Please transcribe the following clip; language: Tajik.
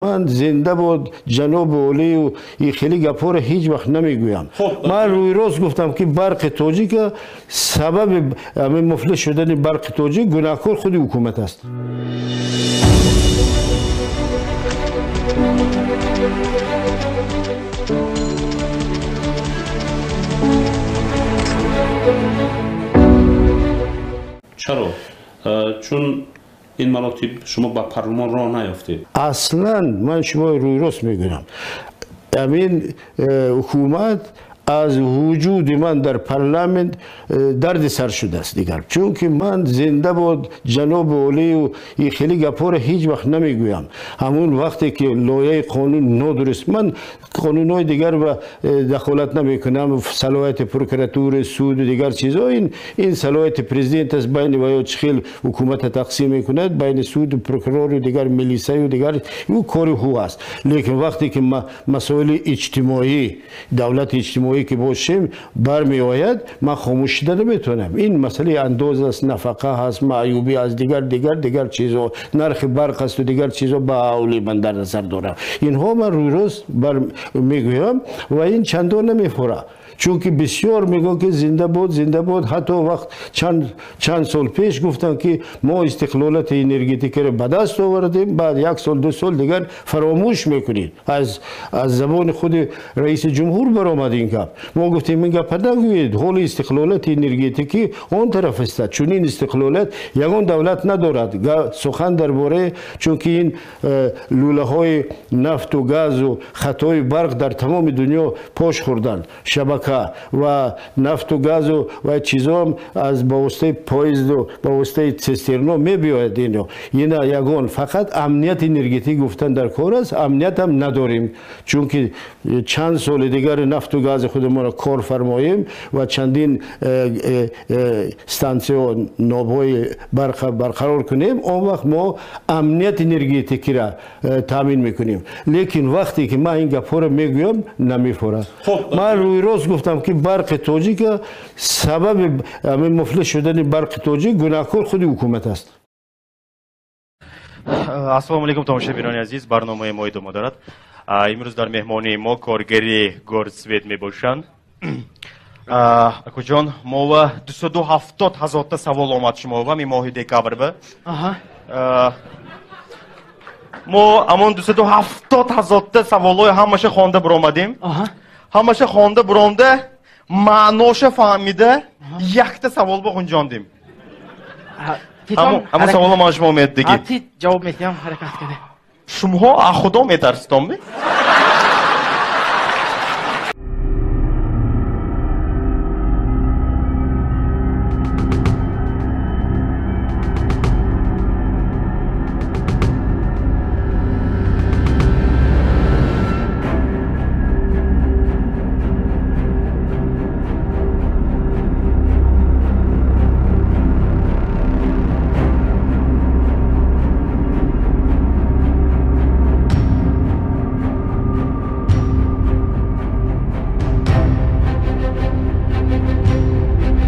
Ман зинда буд ҷаноби олию и хеле гапҳоро ҳеҷ вақт намегӯям. Ман рӯи рост гуфтам, ки барқи тоҷика сабаби муфлис шудани барқи тоҷик гунаҳкор худи ҳукумат аст. Чаро? Чун ин маротиб шумо ба парлумон роҳ наёфтед. Аслан ман шумо рӯи рост мегӯям, ҳамин ҳукумат аз вуҷуди ман дар парламент дарди сар шудааст дигар, чунки ман зинда буд ҷаноби олию и хеле гапҳоро ҳеҷ вақт намегӯям. Ҳамун вақте ки лоиҳаи қонун нодуруст, ман қонунҳои дигар ба дахолат намекунам, салоҳияти прокуратура, суду дигар чизҳо, ин салоҳияти президент аст, байни ва ё чӣ хел ҳукумата тақсим мекунад байни суду, прокурору дигар, милисаю дигар, ӯ кори ҳу аст. Лекин вақте ки масоили иҷтимоӣ, давлати иҷтимоӣ ки бошем бармеояд, ман хомӯш шуда наметавонам. Ин масъалаи андоз аст, нафақа ҳаст, маъюбӣ аст, дигар дигар дигар чизҳо, нархи барқ асту дигар чизҳо ба авли ман дар назар дорам. Инҳо ман рӯйрост бар мегӯям ва ин чандон намефурад, чунки бисёр мегӯянд, ки зинда буд, зинда буд. Ҳатто вақт чанд сол пеш гуфтанд, ки мо истиқлолияти энергетикаро ба даст овардем, баъд як сол ду сол дигар фаромӯш мекунед. Аз забони худи раиси ҷумҳур баромад ин гап. Мо гуфтем, ин гапа нагӯед, ҳоли истиқлолияти энергетикӣ он тараф аст. Чунин истиқлолият ягон давлат надорад. Сухан дар бораи, чунки ин лӯлаҳои нафту газу хатҳои барқ дар тамоми дунё пош хӯрданд, шабака ва нафту газу ва чизом аз ба воситаи поезду ба воситаи цистерно мебиёяд. Ино ина ягон фақат амнияти энергетикӣ гуфтан дар кор аст, амниятам надорем, чунки чанд соли дигар нафту гази худамонро кор фармоем ва чандин стансияҳо, нобҳои барқ барқарор кунем, он вақт мо амнияти энергетикиро таъмин мекунем. Лекин вақте ки ман ин гапҳоро мегӯям, намефурад. Ман рӯи рост гуфтам, ки барқи тоҷика сабаби муфлис шудани барқи тоҷик гунаҳкор худи ҳукумат аст. Ассалому алайкум, тамошобинони азиз, барномаи мо идома дорад. Имрӯз дар меҳмонии мо коргари Горсвет мебошанд. Акуҷон, мова 270 ҳазорта савол омад шумова ми моҳи декабрба. Мо амон 270 ҳазорта саволҳои ҳамаша хонда биромадем. Ҳамаша хонда биромда, маъноша фаҳмида, якта савол ба ғунҷондем. Ҳамон саволо ман шумо меддиги. Ҷавоб медиҳам, ҳаракат кунед. Шумоҳо аз Худо метарситонми?